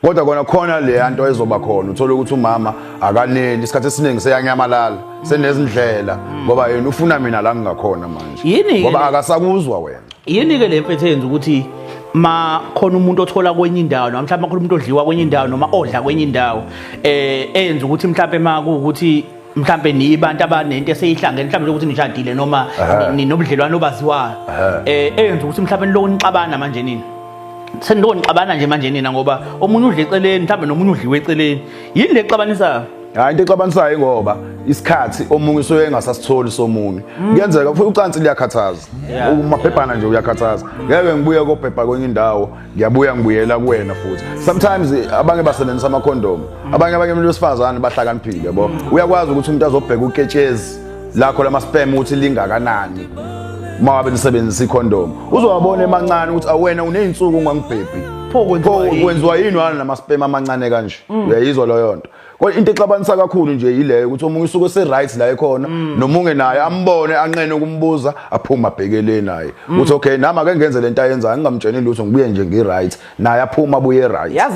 Kodwa kona khona leya nto ezoba khona, uthole ukuthi umama akaneli, isikhathi esiningi seyanyamalala, senezindlela, ngoba yena ufuna mina la ngingakhona manje. Yini-ke Ngoba akasakuzwa wena. Yini-ke le mfethu eyenza ukuthi ma khona umuntu othola kwenye indawo, noma mhlawumbe khona umuntu odliwa kwenye indawo noma odla kwenye indawo, eyenza ukuthi mhlawumbe ma kuwukuthi mhlawumbe nibantu abanento eseyihlangene, mhlawumbe ukuthi nishadile noma ninobudlelwano obaziwayo, eyenza ukuthi mhlawumbe nilokhu nixabana manje nina, senilokhu nixabana nje manje nina, ngoba omunye udla eceleni, mhlawumbe nomunye udliwe eceleni? Yini le exabanisayo? Hayi, into exabanisayo ingoba isikhathi omunye usuke engasasitholi somunye. Kuyenzeka futhi ucansi liyakhathaza. Umabhebhana nje uyakhathaza. Ngeke ngibuye kobhebha kwenye indawo, ngiyabuya ngibuyela kuwena futhi. Sometimes abanye basebenzisa amakhondomu, abanye abantu besifazane bahlakaniphile, yabo. Uyakwazi ukuthi umuntu azobheka uketshezi lakho lama-sperm ukuthi lingakanani uma wabe nisebenzisa ikhondomu, uzowabona emancane ukuthi awena uney'nsuku ungangibhebhi. Pho kwenziwa Pho yini? kwenziwa yini wana nama-sperm amancane kanje? Uyayizwa leyo nto? Kodwa into exabanisa kakhulu nje yileyo, ukuthi omunye usuke ese-right la ekhona, nomunye naye ambone anqene ukumbuza, aphume abhekele naye ukuthi okay, nami ake ngenze lento ayenzayo, ngingamtsheni lutho, ngibuye nje ngi-right, naye aphuma abuye right. Yazi.